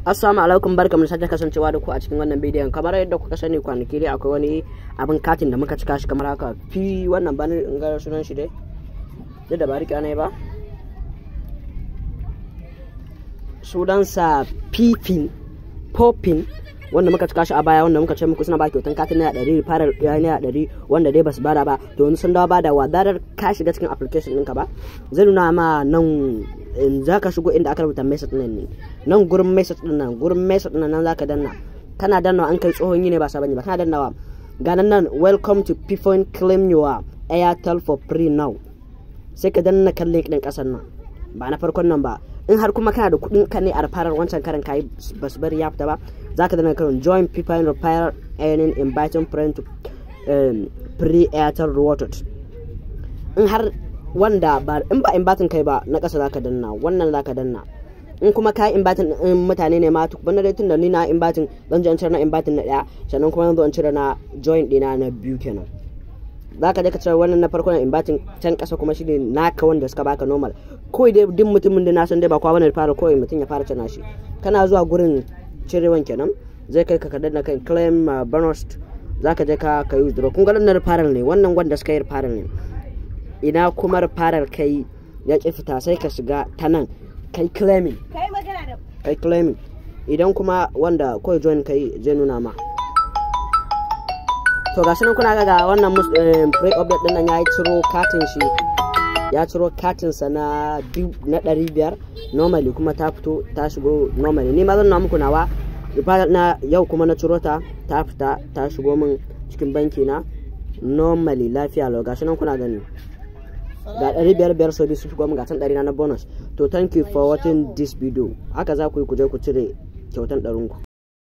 Assalamu alaikum, barkamu da sake kasancewa da ku a cikin wannan bidiyon. Kamar yadda kuka sani, kwanaki dai akwai wani abin katin da muka cika shi kamar haka. Fi wannan bani in ga sunan shi dai. Duk da ba riƙe ne ba. Sunansa Pipin Popin, wanda muka cika shi a baya, wanda muka ce muku suna ba kyautan katin ₦100, fara ₦100, wanda dai basu bada ba. To yanzu sun dawo bada wa. Zarar ka shiga cikin application ɗinka ba, zai nuna ma nan in za ka shigo inda aka rubuta message ɗin ne nan, gurin message ɗin nan, gurin message ɗin nan za ka danna. Kana dannawa, an kai tsohon yi ne ba sabon yi ba, kana dannawa ga nan nan "Welcome to Pfone, claim your Airtel for free now". Sai ka danna kan link ɗin ƙasar nan, ba na farkon nan ba. In har kuma kana da kuɗin ka ne a farar wancan karan kayi, basu bari ya fita ba, za ka danna kan "Join Pfone referral earning, inviting friend to free Airtel rewarded". In har wanda ba in ba inviting kai ba, na ƙasa zaka danna, wannan zaka danna. In kuma ka inviting in mutane ne ma, to banda dai tunda ni na inviting, zan je in cire na inviting na ɗaya, sannan kuma zan zo in cire na join ɗina na biyu kenan. Za ka je ka cire wannan na farko na inviting, can ƙasa kuma shine naka wanda suka baka normal. Kawai dai duk mutumin da na san dai ba kowa bane fara, kawai mutum ya fara cina shi. Kana zuwa gurin cirewan kenan, zai kai ka ka danna kan "Claim bonus". Za ka je ka yi withdraw. Kun ga nan referral ne wannan, wanda suka yi referral ne. Ina kuma referral kai ya ƙi fita, sai ka shiga ta nan kai claiming. Kai magana da Kai claiming. Idan kuma wanda kawai join kai, zai nuna ma. To ga nan kuna ga wannan free update din nan, ya ciro katin shi, ya ciro katin sa na na 500 normally, kuma ta fito ta shigo normally. Ni ma zan nuna muku nawa na yau, kuma na ciro ta, ta fita ta shigo min cikin banki na normally, lafiya lau. Gashi nan kuna gani, ga 500 5 sau biyu su shigo min, ga can 100 na bonus. To, thank you for watching this video. Haka za ku yi ku je ku cire kyautan ɗarinku.